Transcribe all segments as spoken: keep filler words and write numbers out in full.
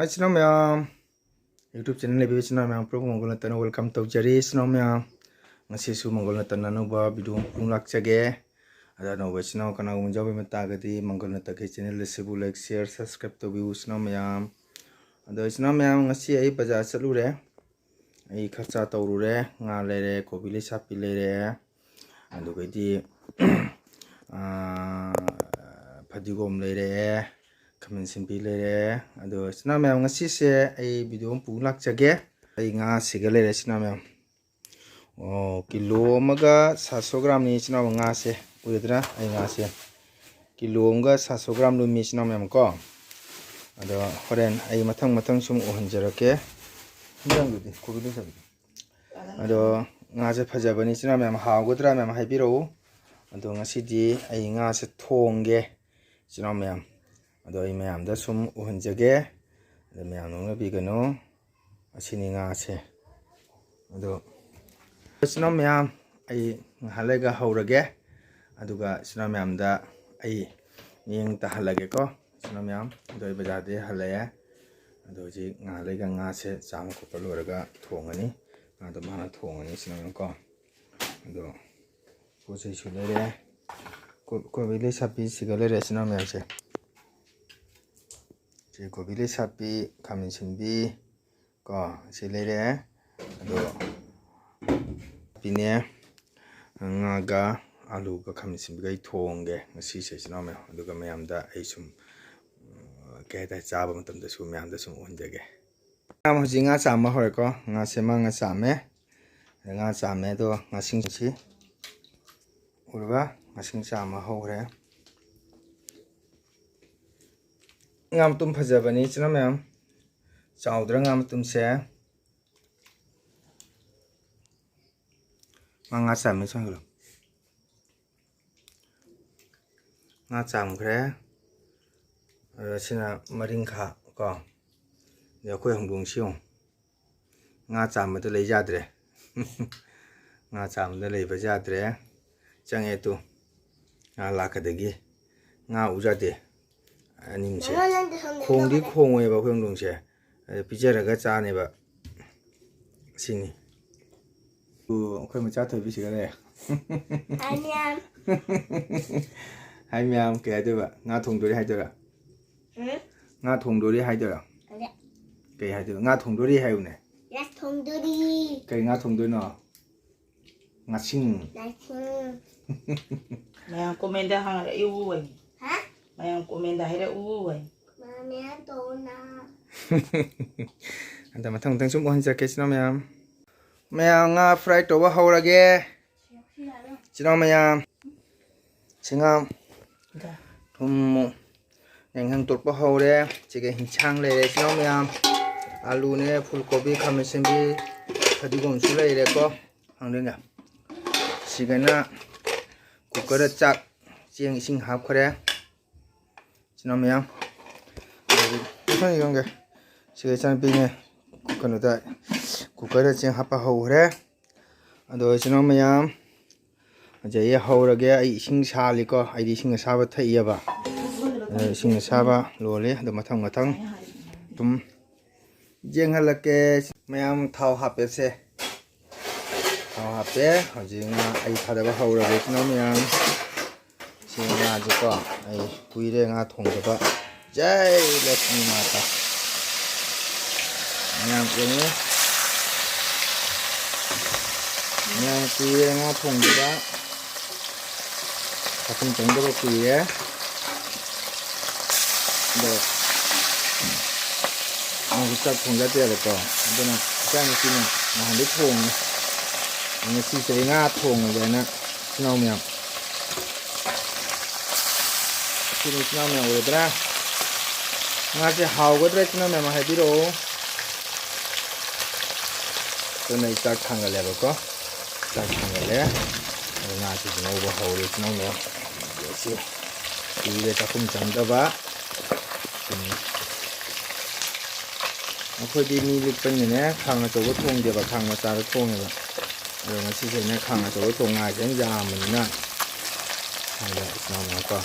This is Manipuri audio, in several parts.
ꯏꯆꯤꯟ ꯏꯅꯥꯎ ꯃꯌꯥꯝ, YouTube channel ꯂꯩꯕꯤꯕ ꯏꯆꯤꯟ ꯏꯅꯥꯎ ꯃꯌꯥꯝ ꯄꯨꯝꯅꯃꯛ ꯃꯪꯒꯣꯜ ꯅꯠꯇꯅ welcome ꯇꯧꯖꯔꯤ꯫ ꯏꯆꯤꯟ ꯏꯅꯥꯎ ꯃꯌꯥꯝ, ꯉꯁꯤꯁꯨ ꯃꯪꯒꯣꯜ ꯅꯠꯇꯅ ꯑꯅꯧꯕ video ꯑꯃ ꯄꯨꯡ ꯂꯥꯛꯆꯒꯦ꯫ ꯑꯗ ꯑꯅꯧꯕ ꯏꯆꯤꯟ ꯏꯅꯥꯎ ꯀꯅꯥꯒꯨꯝꯕ ꯌꯥꯎꯕꯤꯕ ꯇꯥꯔꯒꯗꯤ ꯃꯪꯒꯣꯜ ꯅꯠꯇꯒꯤ channel ꯑꯁꯤꯕꯨ like, share, subscribe ꯇꯧꯕꯤꯌꯨ ꯏꯆꯤꯟ ꯏꯅꯥꯎ ꯃꯌꯥꯝ꯫ ꯑꯗꯣ ꯏꯆꯤꯟ ꯏꯅꯥꯎ ꯃꯌꯥꯝ, ꯉꯁꯤ ꯑꯩ ꯕꯖꯥꯔ ꯆꯠꯂꯨꯔꯦ꯫ ꯑꯩ ꯈꯔ ꯆꯥ ꯇꯧꯔꯨꯔꯦ꯫ ꯉꯥ ꯂꯩꯔꯦ, ꯀꯣꯕꯤ ꯂꯩꯁꯥꯄꯤ ꯂꯩꯔꯦ, ꯑꯗꯨꯒꯩꯗꯤ, ꯑꯥ, ꯐꯗꯤꯒꯣꯝ ꯂꯩꯔꯛꯑꯦ, ꯈꯥꯃꯦꯟ ꯑꯁꯤꯟꯕꯤ ꯂꯩꯔꯛꯑꯦ꯫ ꯑꯗꯣ ꯏꯆꯤꯟ ꯏꯅꯥꯎ ꯃꯌꯥꯝ, ꯉꯁꯤꯁꯦ ꯑꯩ video ꯑꯃ ꯄꯨ ꯂꯥꯛꯆꯒꯦ꯫ ꯑꯩ ꯉꯥꯁꯤꯒ ꯂꯩꯔꯦ ꯏꯆꯤꯟ ꯏꯅꯥꯎ ꯃꯌꯥꯝ꯫ ꯑꯣ, ꯀꯤꯂꯣ ꯑꯃꯒ ꯁꯥꯠ ꯁꯣ ꯒ꯭ꯔꯥꯝꯅꯤ ꯏꯆꯤꯟ ꯏꯅꯥꯎ ꯉꯥꯁꯦ꯫ ꯎꯔꯦꯗꯅ ꯑꯩ ꯉꯥꯁꯦ꯫ ꯀꯤꯂꯣ ꯑꯃꯒ ꯁꯥꯠ ꯁꯣ ꯒ꯭ꯔꯥꯝ ꯂꯨꯝꯃꯤ ꯏꯆꯤꯟ ꯏꯅꯥꯎ ꯃꯌꯥꯝ ꯀꯣ꯫ ꯑꯗꯣ ꯍꯣꯔꯦꯟ ꯑꯩ ꯃꯊꯪ ꯃꯊꯪ ꯁꯨꯝ ꯎꯍꯟꯖꯔꯛꯀꯦ꯫ ꯍꯤꯟꯖꯥꯡꯗꯨꯗꯤ, ꯀꯣꯕꯤ ꯂꯩꯁꯥꯕꯤꯗꯤ꯫ ꯑꯗꯣ ꯉꯥꯁꯦ ꯐꯖꯕꯅꯤ ꯏꯆꯤꯟ ꯏꯅꯥꯎ ꯃꯌꯥꯝ, ꯍꯥꯎꯒꯗ꯭ꯔꯥ ꯃꯌꯥꯝ ꯍꯥꯏꯕꯤꯔꯛꯎ꯫ ꯑꯗꯣ ꯉꯁꯤꯗꯤ ꯑꯩ ꯉꯥꯁꯦ ꯊꯣꯡꯒꯦ ꯏꯆꯤꯟ ꯏꯅꯥꯎ ꯃꯌꯥꯝ꯫ ꯑꯗꯣ ꯑꯩ ꯃꯌꯥꯝꯗ ꯁꯨꯝ ꯎꯍꯟꯖꯒꯦ꯫ ꯑꯗꯣ ꯃꯌꯥꯝ ꯅꯣꯛꯅꯕꯤꯒꯅꯨ꯫ ꯑꯁꯤꯅꯤ ꯉꯥꯁꯦ꯫ ꯑꯗꯣ ꯏꯆꯤꯟ ꯏꯅꯥꯎ ꯃꯌꯥꯝ, ꯑꯩ ꯉꯥꯏꯍꯥꯛ ꯂꯩꯔꯒ ꯍꯧꯔꯒꯦ꯫ ꯑꯗꯨꯒ ꯏꯆꯤꯟ ꯏꯅꯥꯎ ꯃꯌꯥꯝꯗ ꯑꯩ ꯃꯤꯠꯌꯦꯡ ꯇꯥꯍꯜꯂꯒꯦꯀꯣ ꯏꯆꯤꯟ ꯏꯅꯥꯎ ꯃꯌꯥꯝ꯫ ꯑꯗꯣ ꯑꯩ ꯕꯖꯥꯔꯗꯒꯤ ꯍꯜꯂꯛꯑꯦ꯫ ꯑꯗꯣ ꯍꯧꯖꯤꯛ ꯉꯥꯏꯍꯥꯛ ꯂꯩꯔꯒ ꯉꯥꯁꯦ ꯆꯥꯝꯕ ꯈꯣꯠꯄ ꯂꯣꯏꯔꯒ ꯊꯣꯡꯉꯅꯤ꯫ ꯉꯥꯗꯣ ꯃꯥꯅ ꯊꯣꯡꯉꯅꯤ ꯏꯆꯤꯟ ꯏꯅꯥꯎ ꯃꯌꯥꯝ ꯀꯣ꯫ ꯑꯗꯣ ꯄꯣꯠ ꯆꯩꯁꯨ ꯂꯩꯔꯦ꯫ ꯀꯣ-, ꯀꯣꯕꯤ ꯂꯩꯁꯥꯄꯤꯁꯤꯒ ꯂꯩꯔꯦ ꯏꯆꯤꯟ ꯏꯅꯥꯎ ꯃꯌꯥꯝꯁꯦ꯫ ꯁꯤ ꯀꯣꯕꯤ ꯂꯩꯁꯥꯄꯤ, ꯈꯥꯃꯦꯟ ꯑꯁꯤꯟꯕꯤ ꯀꯣ, ꯁꯤ ꯂꯩꯔꯦ꯫ ꯑꯗꯣ ꯄꯤꯅꯦ, ꯉꯥꯒ ꯑꯂꯨꯒ ꯈꯥꯃꯦꯟ ꯑꯁꯤꯟꯕꯤꯒ ꯑꯩ ꯊꯣꯡꯒꯦ ꯉꯁꯤꯁꯦ ꯏꯆꯤꯟ ꯏꯅꯥꯎ ꯃꯌꯥꯝ꯫ ꯑꯗꯨꯒ ꯃꯌꯥꯝꯗ ꯑꯩ ꯁꯨꯝ, ꯎꯝ, ꯀꯩ ꯍꯥꯏꯇꯥꯔꯦ, ꯆꯥꯕ ꯃꯇꯝꯗꯁꯨ ꯃꯌꯥꯝꯗ ꯁꯨꯝ ꯎꯍꯟꯖꯒꯦ꯫ ꯃꯌꯥꯝ ꯍꯧꯖꯤꯛ ꯉꯥ ꯆꯥꯝꯕ ꯍꯧꯔꯦꯀꯣ꯫ ꯉꯥꯁꯦ ꯃꯥ ꯉꯥ ꯆꯥꯝꯃꯦ꯫ ꯉꯥ ꯆꯥꯝꯃꯦ, ꯑꯗꯣ ꯉꯥꯁꯤꯡꯁꯤ ꯎꯔꯕ? ꯉꯥꯁꯤꯡ ꯆꯥꯝꯕ ꯍꯧꯈ꯭ꯔꯦ꯫ ꯉꯥ ꯃꯇꯨꯝ ꯐꯖꯕꯅꯤ ꯏꯆꯤꯟ ꯏꯅꯥꯎ ꯃꯌꯥꯝ꯫ ꯆꯥꯎꯗ꯭ꯔꯥ ꯉꯥ ꯃꯇꯨꯝꯁꯦ? ꯃꯥ ꯉꯥ ꯆꯥꯝꯃꯦ, ꯆꯪꯈ꯭ꯔꯣ꯫ ꯉꯥ ꯆꯥꯝꯈ꯭ꯔꯦ꯫ ꯑꯗ ꯁꯤꯅ ꯃꯔꯤꯡꯈꯥ ꯀꯣ꯫ ꯑꯗ ꯑꯩꯈꯣꯏ ꯍꯧꯗꯣꯡꯁꯤ ꯌꯦꯡꯉꯨ꯫ ꯉꯥ ꯆꯥꯝꯕꯗ ꯂꯩ ꯌꯥꯗ꯭ꯔꯦ꯫ ꯉꯥ ꯆꯥꯝꯕꯗ ꯂꯩꯕ ꯌꯥꯗ꯭ꯔꯦ꯫ ꯆꯪꯉꯦ ꯇꯨ꯫ ꯉꯥ ꯂꯥꯛꯀꯗꯒꯤ꯫ ꯉꯥ ꯎꯖꯗꯦ꯫ ꯑꯅꯤꯃꯛꯁꯦ꯫ ꯃꯃꯥ, ꯅꯪꯗꯤ ꯁꯣꯝꯗ ꯈꯣꯡꯗꯤ ꯂꯣꯏꯔꯦ꯫ ꯈꯣꯡꯉꯣꯏꯕ ꯑꯩꯈꯣꯏ ꯍꯧꯗꯣꯡꯁꯦ꯫ ꯑꯗ ꯄꯤꯖꯔꯒ ꯆꯥꯅꯦꯕ꯫ ꯁꯤꯅꯤ꯫ ꯑꯣ, ꯑꯩꯈꯣꯏ ꯃꯆꯥ ꯊꯣꯏꯕꯤꯁꯤꯒ ꯂꯩꯔꯦ꯫ ꯍꯥꯏ ꯃꯌꯥꯝ꯫ ꯍꯥꯏ ꯃꯌꯥꯝ, ꯀꯩ ꯍꯥꯏꯗꯣꯏꯕ? ꯉꯥ ꯊꯣꯡꯗꯣꯔꯤ ꯍꯥꯏꯗꯣꯏꯔꯥ? ꯎꯝ? ꯉꯥ ꯊꯣꯡꯗꯣꯔꯤ ꯍꯥꯏꯗꯣꯏꯔꯥ? ꯑꯗ꯫ ꯀꯩ ꯍꯥꯏꯗꯣꯏꯕ? ꯉꯥ ꯊꯣꯡꯗꯣꯔꯤ ꯍꯥꯏꯌꯨꯅꯦ꯫ ꯉꯥ ꯊꯣꯡꯗꯣꯔꯤ꯫ ꯀꯩ ꯉꯥ ꯊꯣꯡꯗꯣꯏꯅꯣ? ꯉꯥꯁꯤꯡ꯫ ꯉꯥꯁꯤꯡ꯫ ꯃꯌꯥꯝ comment ꯍꯪꯉꯛꯏ ꯎꯕꯅꯤ꯫ ꯍꯥ? ꯃꯌꯥꯝ comment ꯍꯥꯏꯔꯛꯎ ꯎꯕꯅꯤ꯫ ꯃꯌꯥꯝ ꯇꯧꯅ꯫ ꯑꯗ ꯃꯊꯪ ꯃꯊꯪ ꯁꯨꯝ ꯎꯍꯟꯖꯔꯛꯀꯦ, ꯏꯆꯤꯟ ꯏꯅꯥꯎ ꯃꯌꯥꯝ꯫ ꯃꯌꯥꯝ, ꯉꯥ fry ꯇꯧꯕ ꯍꯧꯔꯒꯦ꯫ ꯏꯆꯤꯟ ꯏꯅꯥꯎ ꯃꯌꯥꯝ, ꯁꯤꯡꯉꯥꯝ, ꯊꯨꯝ, ꯌꯥꯏꯉꯪ ꯇꯣꯠꯄ ꯍꯧꯔꯦ꯫ ꯁꯤꯒ ꯍꯤꯟꯁꯥꯡ ꯂꯩꯔꯦ, ꯏꯆꯤꯟ ꯏꯅꯥꯎ ꯃꯌꯥꯝ꯫ ꯑꯂꯨꯅꯦ, ꯐꯨꯜ ꯀꯣꯕꯤ, ꯈꯥꯃꯦꯟ ꯑꯁꯤꯟꯕꯤ, ꯐꯗꯤꯒꯣꯝꯁꯨ ꯂꯩꯔꯦꯀꯣ꯫ ꯍꯥꯡꯗꯣꯏꯅꯦ꯫ ꯁꯤꯒꯅ cooker ꯗ ꯆꯥꯛ, ꯆꯦꯡ, ꯏꯁꯤꯡ ꯍꯥꯞꯈ꯭ꯔꯦ꯫ ꯏꯆꯤꯟ ꯏꯅꯥꯎ ꯃꯌꯥꯝ, ꯃꯊꯪ ꯌꯦꯡꯒꯦ꯫ ꯁꯤꯒ ꯏꯆꯥꯅꯨꯄꯤꯅꯦ, ꯀꯩꯅꯣꯗ, cooker ꯗ ꯆꯦꯡ ꯍꯥꯞꯄ ꯍꯧꯈ꯭ꯔꯦ꯫ ꯑꯗꯣ ꯏꯆꯤꯟ ꯏꯅꯥꯎ ꯃꯌꯥꯝ, ꯍꯧꯖꯤꯛ ꯑꯩ ꯍꯧꯔꯒꯦ꯫ ꯑꯩ ꯏꯁꯤꯡ ꯁꯥꯍꯜꯂꯤꯀꯣ, ꯑꯩꯗꯤ ꯏꯁꯤꯡ ꯑꯁꯥꯕ ꯊꯛꯏꯑꯕ꯫ ꯑꯗꯣ ꯏꯁꯤꯡ ꯑꯁꯥꯕ ꯂꯣꯜꯂꯤ꯫ ꯑꯗꯣ ꯃꯊꯪ ꯃꯊꯪ ꯑꯗꯨꯝ ꯌꯦꯡꯍꯜꯂꯛꯀꯦ꯫ ꯃꯌꯥꯝ, ꯊꯥꯎ ꯍꯥꯞꯄꯦꯁꯦ꯫ ꯊꯥꯎ ꯍꯥꯞꯄꯦ꯫ ꯍꯧꯖꯤꯛ ꯉꯥ ꯑꯩ ꯊꯥꯗꯕ ꯍꯧꯔꯒꯦ, ꯏꯆꯤꯟ ꯏꯅꯥꯎ ꯃꯌꯥꯝ꯫ ꯁꯤ ꯉꯥꯁꯦꯀꯣ, ꯑꯩ ꯀꯨꯏꯔꯦ ꯉꯥ ꯊꯣꯡꯗꯕ꯫ ꯖꯩ ꯂꯛꯁꯃꯤ ꯃꯥꯇꯥ꯫ ꯃꯌꯥꯝ ꯌꯦꯡꯉꯨ꯫ ꯃꯌꯥꯝ ꯀꯨꯏꯔꯦ ꯉꯥ ꯊꯣꯡꯗꯕ꯫ ꯆꯥꯛꯈꯨꯝ ꯆꯪꯗꯕ ꯀꯨꯏꯔꯦ꯫ ꯑꯗꯣ ꯃꯥꯁꯨ ꯆꯥꯛ ꯊꯣꯡꯖꯗꯦꯕꯀꯣ꯫ ꯑꯗꯨꯅ ꯏꯆꯥꯅꯨꯄꯤꯅ ꯅꯍꯥꯟꯗꯩ ꯊꯣꯡꯉꯦ꯫ ꯉꯁꯤꯁꯦ ꯑꯩ ꯉꯥ ꯊꯣꯡꯉꯒꯦꯅ, ꯏꯆꯤꯟ ꯏꯅꯥꯎ ꯃꯌꯥꯝ꯫ ꯁꯤꯅꯤ, ꯏꯆꯤꯟ ꯏꯅꯥꯎ ꯃꯌꯥꯝ, ꯎꯔꯗ꯭ꯔꯥ? ꯉꯥꯁꯦ ꯍꯥꯎꯒꯗ꯭ꯔꯥ, ꯏꯆꯤꯟ ꯏꯅꯥꯎ ꯃꯌꯥꯝ ꯍꯥꯏꯕꯤꯔꯛꯑꯣ꯫ ꯑꯗꯨꯅ ꯑꯩ ꯆꯥꯛ ꯊꯥꯡꯒꯠꯂꯦꯕꯀꯣ꯫ ꯆꯥꯛ ꯊꯥꯡꯒꯠꯂꯦ꯫ ꯑꯗꯨ ꯉꯥꯁꯤꯁꯨ ꯉꯧꯕ ꯍꯧꯔꯦ, ꯏꯆꯤꯟ ꯏꯅꯥꯎ ꯃꯌꯥꯝ꯫ ꯁꯤ ꯀꯨꯏꯔꯦ ꯆꯥꯛꯈꯨꯝ ꯆꯪꯗꯕ꯫ ꯎꯝ꯫ ꯑꯩꯈꯣꯏꯗꯤ ꯃꯤ ꯂꯤꯛꯄꯅꯤꯅꯅꯦ, ꯈꯥꯡ ꯑꯆꯧꯕ ꯊꯣꯡꯗꯦꯕ, ꯈꯥꯡ ꯃꯆꯥꯗ ꯊꯣꯡꯉꯦꯕ꯫ ꯑꯗꯣ ꯉꯁꯤꯁꯦ ꯑꯩꯅ ꯈꯥꯡ ꯑꯆꯧꯕ ꯊꯣꯡ, ꯉꯥꯁꯦ ꯌꯥꯝ ꯌꯥꯝꯕꯅꯤꯅ꯫ ꯑꯗ ꯏꯆꯤꯟ ꯏꯅꯥꯎ ꯃꯌꯥꯝ ꯀꯣ꯫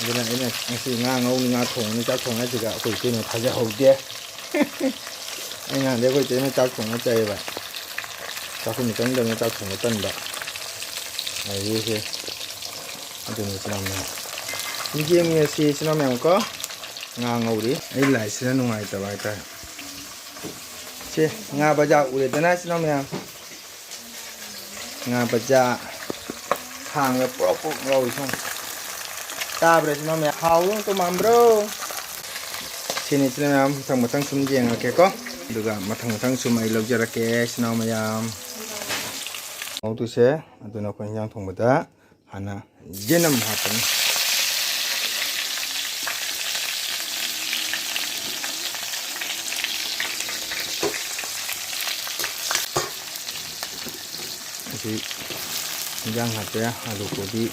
ꯑꯗꯨꯅ ꯑꯩꯅ ꯉꯁꯤ ꯉꯥ ꯉꯧꯅꯤ, ꯉꯥ ꯊꯣꯡꯉꯅꯤ, ꯆꯥꯛ ꯊꯣꯡꯉꯦ ꯍꯥꯏꯁꯤꯒ ꯑꯩꯈꯣꯏ ꯏꯇꯩꯃ ꯊꯥꯖꯍꯧꯗꯦ꯫ ꯑꯩ ꯅꯍꯥꯟꯗꯩ ꯑꯩꯈꯣꯏ ꯏꯇꯩꯃ ꯆꯥꯛ ꯊꯣꯡꯉ ꯆꯥꯏꯌꯦꯕ꯫ ꯆꯥꯛꯈꯨꯝ ꯆꯪꯗꯕꯅꯤꯅ ꯆꯥꯛ ꯊꯣꯡꯕ ꯇꯟꯕ꯫ ꯑꯗꯨꯗꯒꯤ ꯁꯦ ꯑꯗꯨꯅꯤ ꯏꯆꯤꯟ ꯏꯅꯥꯎ ꯃꯌꯥꯝ꯫ ꯌꯦꯡꯉꯁꯤ ꯏꯆꯤꯟ ꯏꯅꯥꯎ ꯃꯌꯥꯝ ꯀꯣ꯫ ꯉꯥ ꯉꯧꯔꯤ꯫ ꯑꯩ ꯂꯥꯏꯠꯁꯤꯅ ꯅꯨꯡꯉꯥꯏꯇꯕ ꯍꯥꯏꯇꯥꯔꯦ꯫ ꯁꯦ, ꯉꯥ ꯕꯖꯥ ꯎꯔꯦꯗꯅ ꯏꯆꯤꯟ ꯏꯅꯥꯎ ꯃꯌꯥꯝ꯫ ꯉꯥ ꯕꯖꯥ ꯈꯥꯡꯗ ꯄ꯭ꯔꯣꯛ ꯄ꯭ꯔꯣꯛ ꯂꯥꯎꯔꯤ ꯁꯨꯝ꯫ ꯇꯥꯕ꯭ꯔꯥ ꯏꯆꯤꯟ ꯏꯅꯥꯎ ꯃꯌꯥꯝ? ꯍꯥꯎꯕ ꯑꯝꯇ ꯃꯥꯟꯕ꯭ꯔꯣ? ꯁꯤꯅꯤ ꯏꯆꯤꯟ ꯏꯅꯥꯎ ꯃꯌꯥꯝ, ꯃꯊꯪ ꯃꯊꯪ ꯁꯨꯝ ꯌꯦꯡꯉꯛꯀꯦꯀꯣ꯫ ꯑꯗꯨꯒ ꯃꯊꯪ ꯃꯊꯪ ꯁꯨꯝ ꯑꯩ ꯂꯧꯖꯔꯛꯀꯦ ꯏꯆꯤꯟ ꯏꯅꯥꯎ ꯃꯌꯥꯝ꯫ ꯃꯧꯗꯨꯁꯦ, ꯑꯗꯨꯅ ꯑꯩꯈꯣꯏ ꯏꯟꯖꯥꯡ ꯊꯣꯡꯕꯗ ꯍꯥꯟꯅ ꯌꯦꯅꯝ ꯍꯥꯞꯄꯅꯤ꯫ ꯑꯁꯤ ꯏꯟꯖꯥꯡ ꯍꯥꯞꯄꯦ, ꯑꯂꯨ ꯀꯣꯕꯤ꯫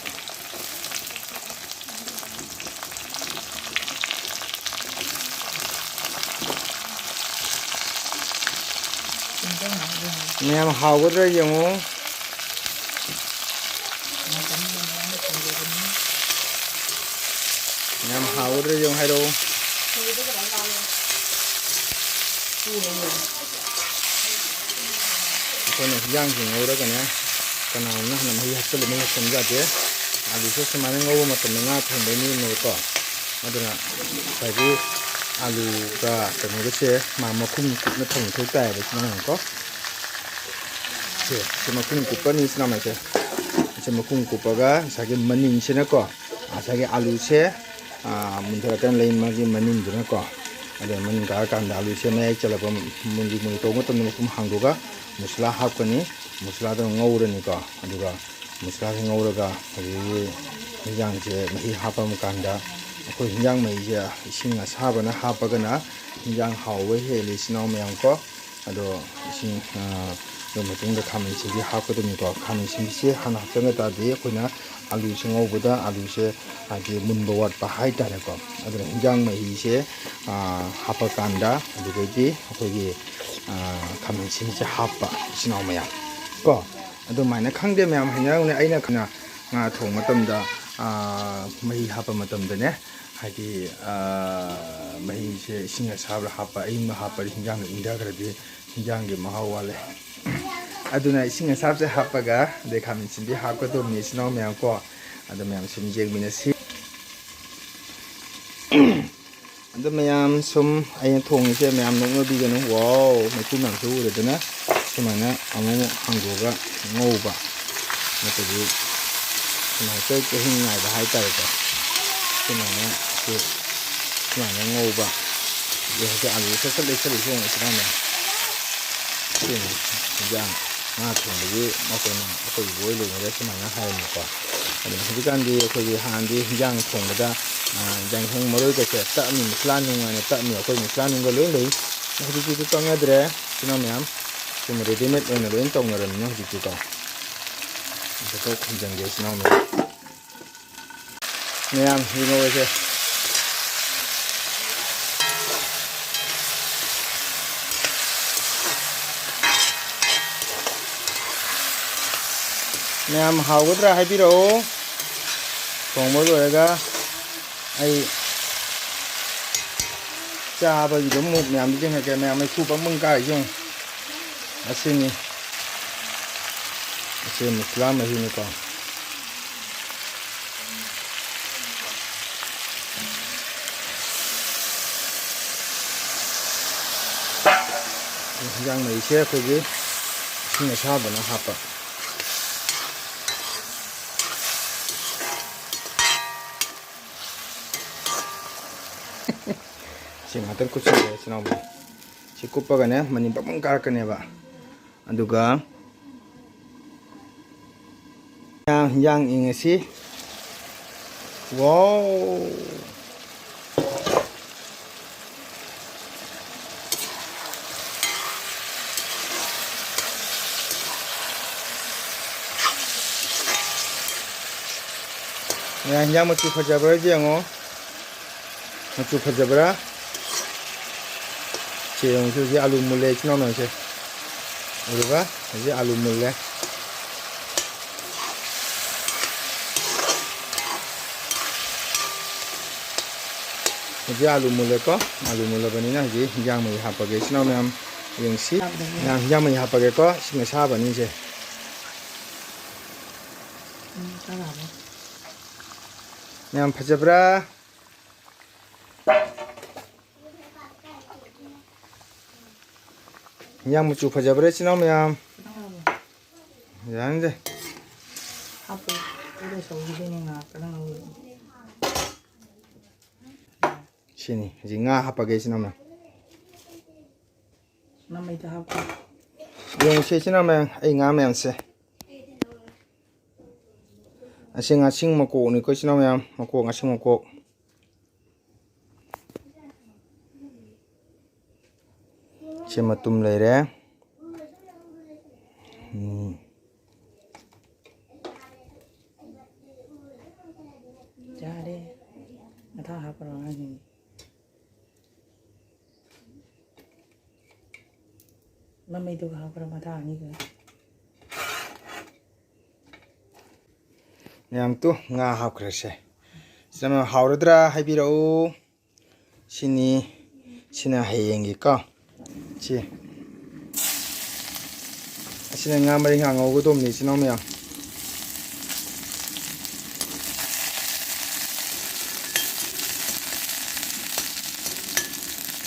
ꯃꯌꯥꯝ ꯍꯥꯎꯒꯗ꯭ꯔꯥ ꯌꯦꯡꯉꯨ꯫ ꯌꯥꯝ ꯍꯥꯎꯒꯗ꯭ꯔꯥ ꯌꯦꯡꯉꯨ ꯍꯥꯏꯔꯛꯑꯣ꯫ ꯑꯩꯈꯣꯏꯅ ꯍꯤꯟꯖꯥꯡꯁꯤ ꯉꯧꯔꯒꯅꯦ, ꯀꯅꯥꯒꯨꯝꯕꯅ ꯍꯥꯟꯅ ꯃꯍꯤ ꯍꯥꯞꯆꯤꯜꯂ ꯃꯍꯤ ꯍꯥꯞꯆꯤꯟꯕ ꯌꯥꯗꯦ꯫ ꯑꯂꯨꯁꯦ ꯁꯨꯃꯥꯏꯅ ꯉꯧꯕ ꯃꯇꯝꯗ ꯉꯥ ꯊꯣꯡꯕꯩ ꯃꯑꯣꯡꯅꯦꯕꯀꯣ꯫ ꯑꯗꯨꯅ ꯉꯁꯥꯏꯒꯤ ꯑꯂꯨꯒ ꯀꯩꯅꯣꯒꯁꯦ ꯃꯥ ꯃꯈꯨꯝ ꯀꯨꯞꯅ ꯊꯝꯕ ꯃꯊꯧ ꯇꯥꯏꯌꯦꯕ ꯁꯨꯃꯥꯏꯅꯀꯣ꯫ ꯁꯦ, ꯁꯤ ꯃꯈꯨꯝ ꯀꯨꯞꯄꯅꯤ ꯏꯆꯤꯟ ꯏꯅꯥꯎ ꯃꯌꯥꯝꯁꯦ꯫ ꯁꯤ ꯃꯈꯨꯝ ꯀꯨꯞꯄꯒ ꯉꯁꯥꯏꯒꯤ ꯃꯅꯤꯟꯁꯤꯅꯀꯣ, ꯉꯁꯥꯏꯒꯤ ꯑꯂꯨꯁꯦ, ꯑꯥ, ꯃꯨꯟꯊꯔꯛꯀꯅꯤ ꯂꯩ ꯃꯥꯒꯤ ꯃꯅꯤꯟꯗꯨꯅꯀꯣ꯫ ꯑꯗꯩ ꯃꯅꯤꯟ ꯀꯥꯔꯀꯥꯟꯗ ꯑꯂꯨꯁꯦ ꯃꯌꯥꯏ ꯆꯜꯂꯛꯄ ꯃꯨꯟꯂꯤ ꯃꯨꯟꯂꯤ ꯇꯧꯕ ꯃꯇꯝꯗ ꯃꯈꯨꯝ ꯍꯥꯡꯗꯣꯛꯑꯒ ꯃꯁꯂꯥ ꯍꯥꯞꯀꯅꯤ꯫ ꯃꯁꯂꯥꯗꯣ ꯉꯧꯔꯅꯤꯀꯣ꯫ ꯑꯗꯨꯒ ꯃꯁꯂꯥꯁꯦ ꯉꯧꯔꯒ ꯍꯧꯖꯤꯛꯀꯤ ꯍꯤꯟꯖꯥꯡꯁꯦ ꯃꯍꯤ ꯍꯥꯞꯄ ꯀꯥꯟꯗ ꯑꯩꯈꯣꯏ ꯍꯤꯟꯖꯥꯡ ꯃꯍꯤꯁꯦ ꯏꯁꯤꯡ ꯑꯁꯥꯕꯅ ꯍꯥꯞꯄꯒꯅ ꯍꯤꯟꯖꯥꯡ ꯍꯥꯎꯕ ꯍꯦꯜꯂꯤ ꯏꯆꯤꯟ ꯏꯅꯥꯎ ꯃꯌꯥꯝ ꯀꯣ꯫ ꯑꯗꯣ ꯏꯁꯤꯡ, ꯑ, ꯑꯗꯨ ꯃꯇꯨꯡꯗ ꯈꯥꯃꯦꯟ ꯑꯁꯤꯟꯕꯤ ꯍꯥꯞꯀꯗꯣꯏꯅꯤꯀꯣ꯫ ꯈꯥꯃꯦꯟ ꯑꯁꯤꯟꯕꯤꯁꯦ ꯍꯥꯟꯅ ꯍꯥꯞꯆꯟꯕ ꯇꯥꯔꯗꯤ ꯑꯩꯈꯣꯏꯅ ꯑꯂꯨꯁꯦ ꯉꯧꯕꯗ ꯑꯂꯨꯁꯦ ꯍꯥꯏꯗꯤ ꯃꯨꯟꯕ ꯋꯥꯠꯄ ꯍꯥꯏꯇꯥꯔꯦꯀꯣ꯫ ꯑꯗꯨꯅ ꯍꯤꯟꯖꯥꯡ ꯃꯍꯤꯁꯦ, ꯑ, ꯍꯥꯞꯄꯀꯥꯟꯗ ꯑꯗꯨꯗꯩꯗꯤ ꯑꯩꯈꯣꯏꯒꯤ, ꯑ, ꯈꯥꯃꯦꯟ ꯑꯁꯤꯟꯕꯤꯁꯦ ꯍꯥꯞꯄ ꯏꯆꯤꯟ ꯏꯅꯥꯎ ꯃꯌꯥꯝ ꯀꯣ꯫ ꯑꯗꯨꯃꯥꯏꯅ ꯈꯪꯗꯦ ꯃꯌꯥꯝ ꯍꯩꯅꯔꯝꯒꯅꯤ꯫ ꯑꯩꯅ ꯈꯅ ꯉꯥ ꯊꯣꯡꯕ ꯃꯇꯝꯗ ꯃꯍꯤ ꯍꯥꯞꯄ ꯃꯇꯝꯗꯅꯦ, ꯍꯥꯏꯗꯤ, ꯃꯍꯤꯁꯦ ꯏꯁꯤꯡ ꯑꯁꯥꯕꯗ ꯍꯥꯞꯄ, ꯑꯏꯪꯕ ꯍꯥꯞꯄꯗꯤ ꯍꯤꯟꯖꯥꯡꯗꯣ ꯏꯪꯊꯈ꯭ꯔꯗꯤ ꯍꯤꯟꯖꯥꯡꯒꯤ ꯃꯍꯥꯎ ꯋꯥꯠꯂꯦ꯫ ꯑꯗꯨꯅ ꯏꯁꯤꯡ ꯑꯁꯥꯕꯁꯦ ꯍꯥꯞꯄꯒ, ꯑꯗꯩ ꯈꯥꯃꯦꯟ ꯑꯁꯤꯟꯕꯤ ꯍꯥꯞꯀꯗꯕꯅꯤ, ꯏꯆꯤꯟ ꯏꯅꯥꯎ ꯃꯌꯥꯝ ꯀꯣ꯫ ꯑꯗꯣ ꯃꯌꯥꯝ ꯁꯨꯝ ꯌꯦꯡꯃꯤꯟꯅꯁꯤ꯫ ꯑꯗꯣ ꯃꯌꯥꯝ ꯁꯨꯝ ꯑꯩꯅ ꯊꯣꯡꯉꯤꯁꯦ ꯃꯌꯥꯝ ꯅꯣꯛꯅꯕꯤꯒꯅꯨ꯫ ꯋꯥꯎ, ꯃꯩꯈꯨ ꯃꯌꯥꯝꯁꯨ ꯎꯔꯦꯗꯅ꯫ ꯁꯨꯃꯥꯏꯅ ꯑꯃꯨꯛ ꯑꯃꯨꯛ ꯍꯥꯡꯗꯣꯛꯑꯒ ꯉꯧꯕ꯫ ꯅꯠꯇ꯭ꯔꯗꯤ ꯁꯨꯃꯥꯏꯅ ꯆꯍꯤ ꯆꯍꯤ ꯉꯥꯏꯕ ꯍꯥꯏꯇꯥꯔꯦꯀꯣ꯫ ꯁꯨꯃꯥꯏꯅ ꯁꯤ ꯁꯨꯃꯥꯏꯅ ꯉꯧꯕ꯫ ꯑꯗꯩ ꯍꯧꯖꯤꯛ ꯑꯂꯨ ꯁꯠ ꯁꯠ ꯂꯩꯁꯜꯂꯤꯁꯦ ꯌꯦꯡꯉꯣ, ꯏꯆꯤꯟ ꯏꯅꯥꯎ ꯃꯌꯥꯝ꯫ ꯁꯤꯅꯤ ꯍꯤꯟꯖꯥꯡ ꯉꯥ ꯊꯣꯡꯕꯒꯤ ꯃꯄꯨꯡ ꯑꯩꯈꯣꯏ ꯏꯕꯣꯏ ꯂꯩꯉꯩꯗ ꯁꯨꯃꯥꯏꯅ ꯍꯥꯏꯔꯝꯃꯤꯀꯣ꯫ ꯑꯗꯨꯅ ꯍꯧꯖꯤꯛꯀꯥꯟꯗꯤ ꯑꯩꯈꯣꯏꯒꯤ ꯍꯥꯟꯅꯗꯤ ꯍꯤꯟꯖꯥꯡ ꯊꯣꯡꯕꯗ, ꯑ, ꯌꯥꯏꯉꯪ ꯃꯔꯣꯏꯒꯁꯦ ꯇꯛꯑꯝꯃꯤ, ꯃꯨꯁꯂꯥ ꯅꯨꯡ ꯍꯥꯏꯅ ꯇꯛꯑꯝꯃꯤ, ꯑꯩꯈꯣꯏ ꯃꯨꯁꯂꯥ ꯅꯨꯡꯒ ꯂꯣꯏ ꯂꯩ꯫ ꯍꯧꯖꯤꯛꯇꯤ ꯑꯗꯨ ꯇꯛꯅꯗ꯭ꯔꯦ, ꯏꯆꯤꯟ ꯏꯅꯥꯎ ꯃꯌꯥꯝ꯫ ꯁꯨꯝ readymade ꯑꯣꯏꯅ ꯂꯣꯏ ꯇꯧꯅꯔꯕꯅꯤꯅ ꯍꯧꯖꯤꯛꯇꯤꯀꯣ꯫ ꯑꯝꯇ ꯈꯨꯝꯖꯤꯟꯒꯦ, ꯏꯆꯤꯟ ꯏꯅꯥꯎ ꯃꯌꯥꯝ꯫ ꯃꯌꯥꯝ ꯌꯦꯡꯍꯧꯔꯁꯦ꯫ ꯃꯌꯥꯝ ꯍꯥꯎꯒꯗ꯭ꯔꯥ ꯍꯥꯏꯕꯤꯔꯛꯑꯣ꯫ ꯊꯣꯡꯕ ꯂꯣꯏꯔꯒ ꯑꯩ ꯆꯥꯕꯒꯤꯗꯣ ꯑꯃꯨꯛ ꯃꯌꯥꯝꯗ ꯌꯦꯡꯍꯟꯒꯦ꯫ ꯃꯌꯥꯝ ꯃꯩꯈꯨ ꯕꯪ ꯕꯪ ꯀꯥꯔꯤꯁꯦ ꯌꯦꯡꯉꯨ꯫ ꯑꯁꯤꯅꯤ꯫ ꯑꯁꯤ ꯃꯨꯁꯂꯥ ꯃꯍꯤꯅꯤꯀꯣ꯫ ꯍꯤꯟꯖꯥꯡ ꯃꯍꯤꯁꯦ ꯑꯩꯈꯣꯏꯒꯤ ꯏꯁꯤꯡ ꯑꯁꯥꯕꯅ ꯍꯥꯞꯄ꯫ ꯁꯤ ꯉꯥꯛꯇꯪ ꯀꯨꯞꯁꯤꯟꯒꯦ, ꯏꯆꯤꯟ ꯏꯅꯥꯎ ꯃꯌꯥꯝ꯫ ꯁꯤ ꯀꯨꯞꯄꯒꯅꯦ, ꯃꯅꯤꯟ ꯕꯪ ꯕꯪ ꯀꯥꯔꯛꯀꯅꯦꯕ꯫ ꯑꯗꯨꯒ ꯍꯤꯟꯖꯥꯡ, ꯍꯤꯟꯖꯥꯡ ꯌꯦꯡꯉꯁꯤ꯫ ꯋꯥꯎ! ꯃꯌꯥꯝ, ꯍꯤꯟꯖꯥꯡ ꯃꯆꯨ ꯐꯖꯕ꯭ꯔꯥ ꯌꯦꯡꯉꯣ꯫ ꯃꯆꯨ ꯐꯖꯕ꯭ꯔꯥ? ꯁꯦ ꯌꯦꯡꯉꯨꯁꯤ, ꯍꯧꯖꯤꯛ ꯑꯂꯨ ꯃꯨꯜꯂꯦ, ꯏꯆꯤꯟ ꯏꯅꯥꯎ ꯃꯌꯥꯝꯁꯦ꯫ ꯎꯔꯕ? ꯍꯧꯖꯤꯛ ꯑꯂꯨ ꯃꯨꯜꯂꯦ꯫ ꯍꯧꯖꯤꯛ ꯑꯥꯂꯨ ꯃꯨꯜꯂꯦꯀꯣ꯫ ꯑꯥꯂꯨ ꯃꯨꯜꯂꯕꯅꯤꯅ ꯍꯧꯖꯤꯛ ꯍꯤꯟꯖꯥꯡ ꯃꯍꯤ ꯍꯥꯞꯄꯒꯦ, ꯏꯆꯤꯟ ꯏꯅꯥꯎ ꯃꯌꯥꯝ꯫ ꯌꯦꯡꯁꯤ꯫ ꯃꯌꯥꯝ, ꯍꯤꯟꯖꯥꯡ ꯃꯍꯤ ꯍꯥꯞꯄꯒꯦꯀꯣ꯫ ꯏꯁꯤꯡ ꯑꯁꯥꯕ ꯑꯅꯤꯁꯦ꯫ ꯎꯝ, ꯆꯥꯔꯛꯑꯕ? ꯃꯌꯥꯝ, ꯐꯖꯕ꯭ꯔꯥ? ꯍꯤꯟꯖꯥꯡ ꯃꯆꯨ ꯐꯖꯕ꯭ꯔꯥ, ꯏꯆꯤꯟ ꯏꯅꯥꯎ ꯃꯌꯥꯝ? ꯆꯥꯔꯛꯑꯕ? ꯌꯥꯅꯤꯗ꯫ ꯍꯥꯞꯄꯨ꯫ ꯑꯗꯨꯒ ꯁꯧꯍꯟꯗꯣꯏꯅꯦ ꯉꯥꯏꯍꯥꯛꯇꯪ ꯉꯧꯔꯒ꯫ ꯁꯤꯅꯤ꯫ ꯍꯧꯖꯤꯛ ꯉꯥ ꯍꯥꯞꯄꯒꯦ, ꯏꯆꯤꯟ ꯏꯅꯥꯎ ꯃꯌꯥꯝ꯫ ꯃꯃꯩꯗ ꯍꯥꯞꯄꯣ꯫ ꯌꯦꯡꯉꯨꯁꯦ, ꯏꯆꯤꯟ ꯏꯅꯥꯎ ꯃꯌꯥꯝ, ꯑꯩ ꯉꯥ ꯃꯌꯥꯝꯁꯦ꯫ ꯑꯁꯤ ꯉꯥꯁꯤꯡ ꯃꯀꯣꯛꯅꯤꯀꯣ, ꯏꯆꯤꯟ ꯏꯅꯥꯎ ꯃꯌꯥꯝ, ꯃꯀꯣꯛ, ꯉꯥꯁꯤꯡ ꯃꯀꯣꯛ꯫ ꯁꯤ ꯃꯇꯨꯝ ꯂꯩꯔꯦ꯫ ꯎꯝ꯫ ꯌꯥꯔꯦ꯫ ꯃꯊꯥ ꯍꯥꯞꯄꯔꯣ ꯑꯉꯥꯡꯁꯤꯡꯒꯤ? ꯃꯃꯩꯗꯨꯒ ꯍꯥꯞꯈ꯭ꯔꯣ, ꯃꯊꯥ ꯑꯅꯤꯗꯨꯒ꯫ ꯃꯌꯥꯝ ꯇꯨ, ꯉꯥ ꯍꯥꯞꯈ꯭ꯔꯁꯦ꯫ ꯏꯆꯤꯟ ꯏꯅꯥꯎ, ꯍꯥꯎꯔꯗ꯭ꯔꯥ ꯍꯥꯏꯕꯤꯔꯛꯎ꯫ ꯁꯤꯅꯤ, ꯁꯤꯅ ꯍꯌꯦꯡꯒꯤꯀꯣ꯫ ꯁꯤ, ꯑꯁꯤꯅ ꯉꯥ ꯃꯔꯤꯡꯈꯥ ꯉꯧꯒꯗꯧꯕꯅꯤ, ꯏꯆꯤꯟ ꯏꯅꯥꯎ ꯃꯌꯥꯝ꯫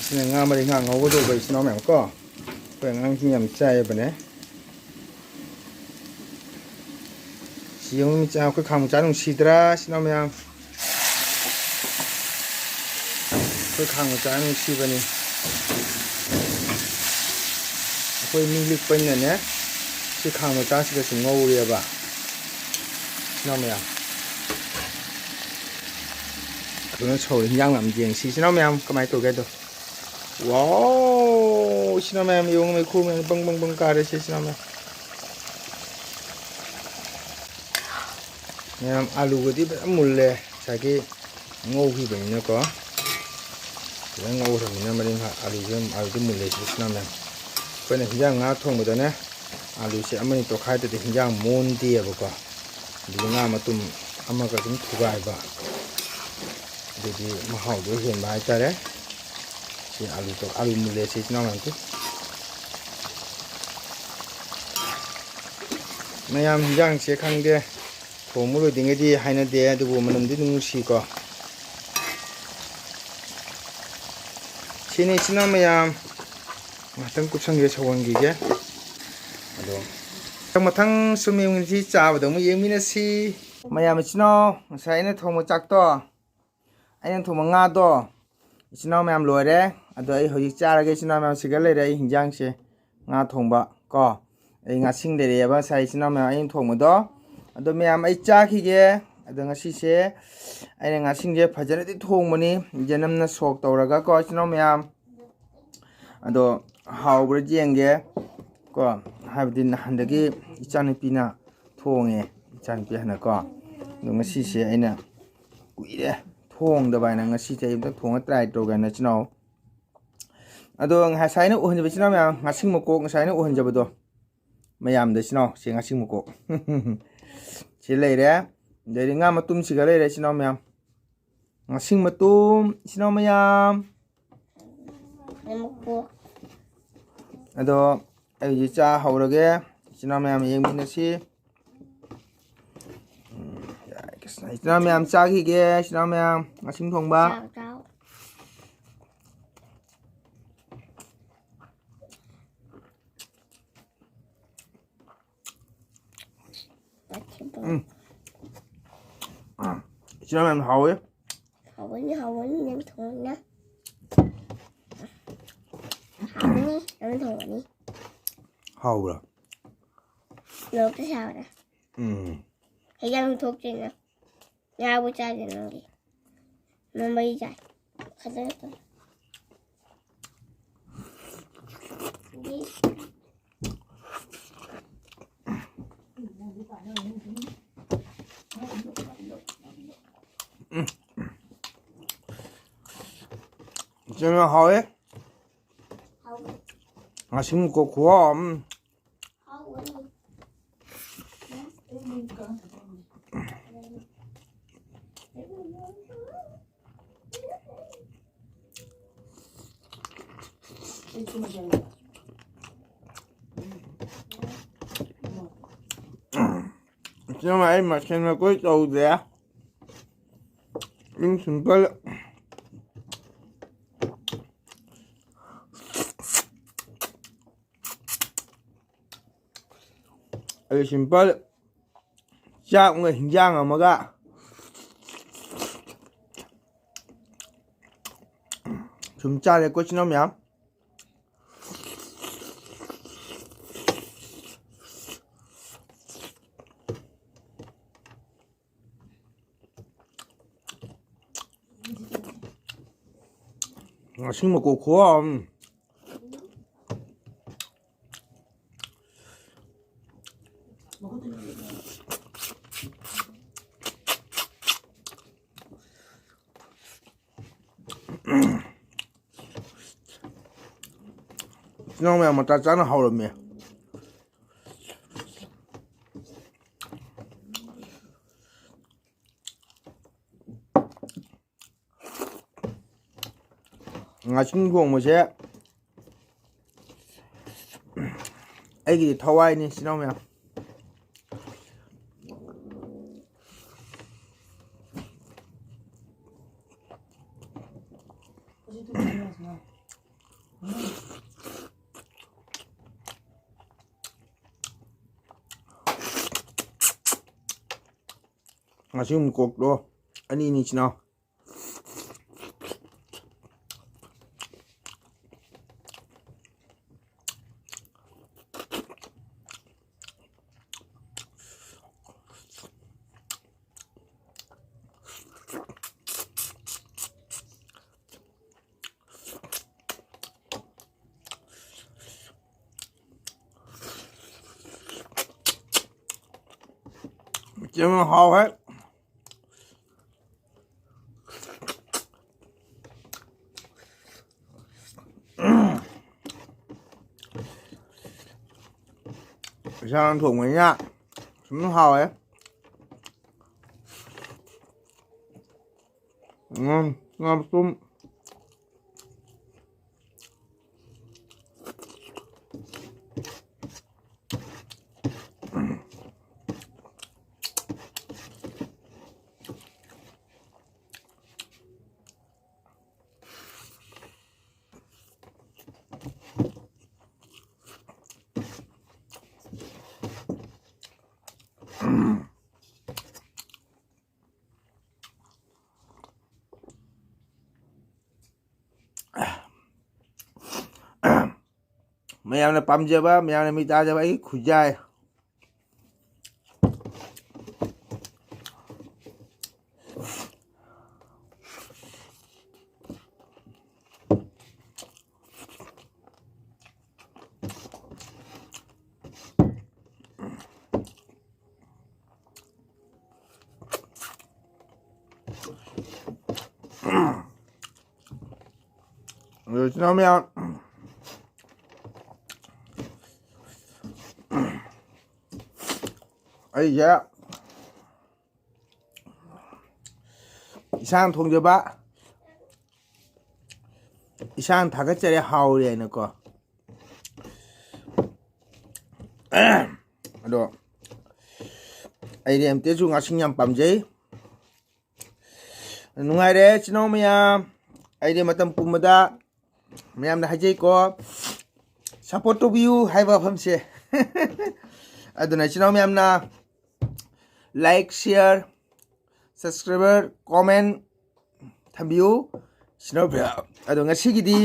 ꯑꯁꯤꯅ ꯉꯥ ꯃꯔꯤꯡꯈꯥ ꯉꯧꯒꯗꯧꯕ, ꯏꯆꯤꯟ ꯏꯅꯥꯎ ꯃꯌꯥꯝ ꯀꯣ꯫ ꯑꯩꯈꯣꯏ ꯑꯉꯥꯡꯁꯤꯡ ꯌꯥꯝ ꯆꯥꯏꯌꯦꯕꯅꯦ꯫ ꯁꯤ ꯌꯦꯡꯉꯨ, ꯃꯤꯆꯥ, ꯑꯩꯈꯣꯏ ꯈꯥꯡ ꯃꯆꯥ ꯅꯨꯡꯁꯤꯗ꯭ꯔꯥ, ꯏꯆꯤꯟ ꯏꯅꯥꯎ ꯃꯌꯥꯝ? ꯑꯩꯈꯣꯏ ꯈꯥꯡ ꯃꯆꯥ ꯅꯨꯡꯁꯤꯕꯅꯤ꯫ ꯑꯩꯈꯣꯏ ꯃꯤ ꯂꯤꯛꯄꯅꯤꯅꯅꯦ, ꯁꯤ ꯈꯥꯡ ꯃꯆꯥꯁꯤꯗꯁꯨ ꯉꯧꯔꯦꯕ, ꯏꯆꯤꯟ ꯏꯅꯥꯎ ꯃꯌꯥꯝ꯫ ꯑꯗꯨꯅ ꯁꯧꯔꯤ ꯍꯤꯟꯖꯥꯡ ꯌꯥꯝ ꯌꯦꯡꯁꯤ, ꯏꯆꯤꯟ ꯏꯅꯥꯎ ꯃꯌꯥꯝ, ꯀꯃꯥꯏꯅ ꯇꯧꯒꯦ ꯍꯥꯏꯗꯣ꯫ ꯋꯥꯎ! ꯏꯆꯤꯟ ꯏꯅꯥꯎ ꯃꯌꯥꯝ, ꯌꯦꯡꯉꯨ, ꯃꯩꯈꯨ ꯃꯌꯥꯝ ꯕꯪ ꯕꯪ ꯕꯪ ꯀꯥꯔꯦꯁꯦ, ꯏꯆꯤꯟ ꯏꯅꯥꯎ ꯃꯌꯥꯝ꯫ ꯃꯌꯥꯝ, ꯑꯥꯂꯨꯒꯗꯤ ꯐꯖꯅ ꯃꯨꯜꯂꯦ, ꯉꯁꯥꯏꯒꯤ ꯉꯧꯈꯤꯕꯅꯤꯅꯀꯣ꯫ ꯐꯖꯅ ꯉꯧꯈ꯭ꯔꯕꯅꯤꯅ ꯃꯔꯤꯡꯈꯥ ꯑꯥꯂꯨꯁꯦ, ꯑꯥꯂꯨꯗꯤ ꯃꯨꯜꯂꯦ, ꯏꯆꯤꯟ ꯏꯅꯥꯎ ꯃꯌꯥꯝ꯫ ꯑꯩꯈꯣꯏꯅ ꯍꯤꯟꯖꯥꯡ ꯉꯥ ꯊꯣꯡꯕꯗꯅꯦ, ꯑꯥꯂꯨꯁꯦ ꯑꯃꯅꯤ ꯇꯣꯠꯈꯥꯏꯗ꯭ꯔꯗꯤ ꯍꯤꯟꯖꯥꯡ ꯃꯣꯟꯗꯦꯕꯀꯣ꯫ ꯑꯗꯨꯒ ꯉꯥ ꯃꯇꯨꯝ ꯑꯃꯒ ꯑꯗꯨꯝ ꯊꯨꯒꯥꯏꯕ꯫ ꯑꯗꯨꯗꯤ ꯃꯍꯥꯎꯗꯣ ꯍꯦꯟꯕ ꯍꯥꯏꯇꯥꯔꯦ꯫ ꯁꯤ ꯑꯂꯨ ꯇꯧ-, ꯑꯂꯨ ꯃꯨꯜꯂꯦ ꯁꯤ ꯏꯆꯤꯟ ꯏꯅꯥꯎ ꯃꯌꯥꯝ꯫ ꯃꯌꯥꯝ ꯍꯤꯟꯖꯥꯡꯁꯦ ꯈꯪꯗꯦ, ꯊꯣꯡꯕ ꯂꯣꯏꯗ꯭ꯔꯤꯉꯩꯗꯤ ꯍꯥꯏꯅꯗꯦ, ꯑꯗꯨꯕꯨ ꯃꯅꯝꯗꯤ ꯑꯗꯨꯝ ꯅꯨꯡꯁꯤꯀꯣ꯫ ꯁꯤꯅꯤ ꯏꯆꯤꯟ ꯏꯅꯥꯎ ꯃꯌꯥꯝ, ꯉꯥꯛꯇꯪ ꯀꯨꯞꯁꯟꯒꯦ, ꯁꯧꯍꯟꯈꯤꯒꯦ꯫ ꯑꯗꯣ ꯃꯊꯪ ꯁꯨꯝ ꯌꯦꯡꯃꯤꯟꯅꯁꯤ, ꯆꯥꯕꯗ ꯑꯃꯨꯛ ꯌꯦꯡꯃꯤꯟꯅꯁꯤ꯫ ꯃꯌꯥꯝ ꯏꯆꯤꯟ ꯏꯅꯥꯎ, ꯉꯁꯥꯏ ꯑꯩꯅ ꯊꯣꯡꯕ ꯆꯥꯛꯇꯣ, ꯑꯩꯅ ꯊꯣꯡꯕ ꯉꯥꯗꯣ, ꯏꯆꯤꯟ ꯏꯅꯥꯎ ꯃꯌꯥꯝ ꯂꯣꯏꯔꯦ꯫ ꯑꯗꯣ ꯑꯩ ꯍꯧꯖꯤꯛ ꯆꯥꯔꯒꯦ ꯏꯆꯤꯟ ꯏꯅꯥꯎ ꯃꯌꯥꯝ꯫ ꯁꯤꯒ ꯂꯩꯔꯦ ꯑꯩ ꯍꯤꯟꯖꯥꯡꯁꯦ, ꯉꯥ ꯊꯣꯡꯕ ꯀꯣ꯫ ꯑꯩ ꯉꯥꯁꯤꯡ ꯂꯩꯔꯛꯑꯦꯕ ꯉꯁꯥꯏ ꯏꯆꯤꯟ ꯏꯅꯥꯎ ꯃꯌꯥꯝ ꯑꯩꯅ ꯊꯣꯡꯕꯗꯣ꯫ ꯑꯗꯣ ꯃꯌꯥꯝ ꯑꯩ ꯆꯥꯈꯤꯒꯦ꯫ ꯑꯗꯣ ꯉꯁꯤꯁꯦ ꯑꯩꯅ ꯉꯥꯁꯤꯡꯁꯦ ꯐꯖꯅꯗꯤ ꯊꯣꯡꯕꯅꯤ, ꯌꯦꯅꯝꯅ ꯁꯣꯛ ꯇꯧꯔꯒ ꯀꯣ ꯏꯆꯤꯟ ꯏꯅꯥꯎ ꯃꯌꯥꯝ꯫ ꯑꯗꯣ ꯍꯥꯎꯕ꯭ꯔꯥ ꯌꯦꯡꯒꯦ ꯀꯣ, ꯍꯥꯏꯕꯗꯤ ꯅꯍꯥꯟꯗꯒꯤ ꯏꯆꯥꯅꯨꯄꯤꯅ ꯊꯣꯡꯉꯦ, ꯏꯆꯥꯅꯨꯄꯤ ꯍꯥꯟꯅꯀꯣ꯫ ꯑꯗꯣ ꯉꯁꯤꯁꯦ ꯑꯩꯅ ꯀꯨꯏꯔꯦ ꯊꯣꯡꯗꯕ ꯍꯥꯏꯅ, ꯉꯁꯤꯁꯦ ꯑꯩ ꯑꯝꯇ ꯊꯣꯡꯉ try ꯇꯧꯒꯦ ꯍꯥꯏꯅ ꯏꯆꯤꯟ ꯏꯅꯥꯎ꯫ ꯑꯗꯣ ꯉꯁꯥꯏꯅ ꯎꯍꯟꯖꯕ ꯏꯆꯤꯟ ꯏꯅꯥꯎ ꯃꯌꯥꯝ, ꯉꯥꯁꯤꯡ ꯃꯀꯣꯛ ꯉꯁꯥꯏꯅ ꯎꯍꯟꯖꯕꯗꯣ ꯃꯌꯥꯝꯗ ꯏꯆꯤꯟ ꯏꯅꯥꯎ, ꯁꯤ ꯉꯥꯁꯤꯡ ꯃꯀꯣꯛ꯫ ꯁꯤ ꯂꯩꯔꯦ꯫ ꯑꯗꯩꯗꯤ ꯉꯥ ꯃꯇꯨꯝꯁꯤꯒ ꯂꯩꯔꯦ ꯏꯆꯤꯟ ꯏꯅꯥꯎ ꯃꯌꯥꯝ꯫ ꯉꯥꯁꯤꯡ ꯃꯇꯨꯝ ꯏꯆꯤꯟ ꯏꯅꯥꯎ ꯃꯌꯥꯝ꯫ ꯃꯀꯣꯛ꯫ ꯑꯗꯣ ꯑꯩ ꯍꯧꯖꯤꯛ ꯆꯥ ꯍꯧꯔꯒꯦ꯫ ꯏꯆꯤꯟ ꯏꯅꯥꯎ ꯃꯌꯥꯝ ꯌꯦꯡꯃꯤꯟꯅꯁꯤ꯫ ꯎꯝ, ꯌꯥꯔꯦ, ꯀ꯭ꯔꯤꯁꯅ꯫ ꯏꯆꯤꯟ ꯏꯅꯥꯎ ꯃꯌꯥꯝ ꯆꯥꯈꯤꯒꯦ꯫ ꯏꯆꯤꯟ ꯏꯅꯥꯎ ꯃꯌꯥꯝ ꯉꯥꯁꯤꯡ ꯊꯣꯡꯕ꯫ ꯆꯥꯎ, ꯆꯥꯎ꯫ ꯎꯝ꯫ ꯏꯆꯤꯟ ꯏꯅꯥꯎ ꯃꯌꯥꯝ ꯍꯥꯎꯋꯦ꯫ ꯍꯥꯎꯒꯅꯤ, ꯍꯥꯎꯒꯅꯤ, ꯅꯪ ꯊꯣꯡꯕꯅ꯫ ꯍꯥꯎꯒꯅꯤ, ꯅꯪ ꯊꯣꯡꯒꯅꯤ꯫ ꯍꯥꯎꯕ꯭ꯔꯥ? ꯂꯣꯛꯇ ꯁꯥꯕ꯭ꯔꯥ? ꯎꯝ꯫ ꯍꯩꯖꯥꯡ ꯊꯣꯛꯇ꯭ꯔꯤꯅ꯫ ꯉꯥꯕꯨ ꯆꯥꯗꯦ ꯅꯪꯗꯤ꯫ ꯅꯣꯡꯃꯩ ꯆꯥꯏ꯫ ꯈꯛꯇ ꯅꯠꯇꯅ꯫ ꯏꯆꯦꯅ ꯍꯥꯎꯋꯦ꯫ ꯉꯥꯁꯤꯡ ꯀꯣ ꯈꯨꯍꯥꯎ ꯑꯃ꯫ ꯍꯥꯎꯕꯅꯤ꯫ ꯎꯝ꯫ ꯏꯆꯤꯟ ꯏꯅꯥꯎ, ꯑꯩ ꯃꯊꯦꯜ ꯂꯨꯀꯣꯏ ꯇꯧꯗ꯭ꯔꯦ꯫ ꯑꯗꯨꯝ simple꯫ ꯑꯩ simple ꯆꯥꯛ ꯑꯃꯒ ꯍꯤꯟꯖꯥꯡ ꯑꯃꯒ ꯁꯨꯝ ꯆꯥꯔꯦꯀꯣ, ꯏꯆꯤꯟ ꯏꯅꯥꯎ ꯃꯌꯥꯝ꯫ ꯉꯥꯁꯤꯡ ꯃꯀꯣꯛ ꯈꯨꯍꯥꯎ ꯑꯃ꯫ ꯏꯆꯤꯟ ꯏꯅꯥꯎ ꯃꯌꯥꯝ ꯃꯇꯥ ꯆꯥꯅ ꯍꯥꯎꯔꯝꯃꯦ꯫ ꯉꯥꯁꯤꯡ ꯊꯣꯡꯕꯁꯦ ꯑꯩꯒꯤꯗꯤ ꯊꯋꯥꯏꯅꯤ, ꯏꯆꯤꯟ ꯏꯅꯥꯎ ꯃꯌꯥꯝ꯫ ꯉꯥꯁꯤꯡ ꯃꯀꯣꯛꯇꯣ ꯑꯅꯤꯅꯤ, ꯏꯆꯤꯟ ꯏꯅꯥꯎ꯫ ꯌꯥꯝ ꯍꯥꯎꯋꯦ꯫ ꯏꯁꯥꯅ ꯊꯣꯡꯕꯅꯤꯅ ꯁꯨꯝ ꯍꯥꯎꯋꯦ꯫ ꯎꯝ, ꯉꯥ ꯃꯇꯨꯝ꯫ ꯃꯌꯥꯝꯅ ꯄꯥꯝꯖꯕ, ꯃꯌꯥꯝꯅ ꯃꯤꯠ ꯇꯥꯖꯕ ꯑꯩꯒꯤ ꯈꯨꯖꯥꯏ꯫ ꯑꯗꯨ ꯏꯆꯤꯟ ꯏꯅꯥꯎ ꯃꯌꯥꯝ, ꯑꯩꯁꯦ ꯏꯁꯥꯅ ꯊꯣꯡꯖꯕ, ꯏꯁꯥꯅ ꯊꯥꯒꯠꯆꯔꯦ, ꯍꯥꯎꯔꯦ ꯍꯥꯏꯅꯀꯣ꯫ ꯑꯗꯣ ꯑꯩꯗꯤ ꯑꯦꯝ ꯇꯤ ꯑꯦꯁꯁꯨ ꯉꯥꯁꯤꯡ ꯌꯥꯝ ꯄꯥꯝꯖꯩ꯫ ꯅꯨꯡꯉꯥꯏꯔꯦ ꯏꯆꯤꯟ ꯏꯅꯥꯎ ꯃꯌꯥꯝ꯫ ꯑꯩꯗꯤ ꯃꯇꯝ ꯄꯨꯝꯕꯗ ꯃꯌꯥꯝꯅ ꯍꯥꯏꯖꯩꯀꯣ, ꯁꯞꯄꯣꯔꯠ ꯇꯧꯕꯤꯌꯨ ꯍꯥꯏꯕ ꯋꯥꯐꯝꯁꯦ꯫ ꯑꯗꯨꯅ ꯏꯆꯤꯟ ꯏꯅꯥꯎ ꯃꯌꯥꯝꯅ like, share, subscriber, comment ꯊꯝꯕꯤꯌꯨ ꯏꯆꯤꯟ ꯏꯅꯥꯎ ꯃꯌꯥꯝ꯫ ꯑꯗꯣ ꯉꯁꯤꯒꯤꯗꯤ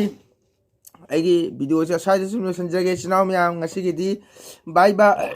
ꯑꯩꯒꯤ ꯚꯤꯗꯤꯑꯣꯁꯦ ꯁ꯭ꯋꯥꯏꯗ ꯁꯨꯝ ꯂꯣꯏꯁꯤꯟꯖꯒꯦ ꯏꯆꯤꯟ ꯏꯅꯥꯎ ꯃꯌꯥꯝ꯫ ꯉꯁꯤꯒꯤꯗꯤ bye bye꯫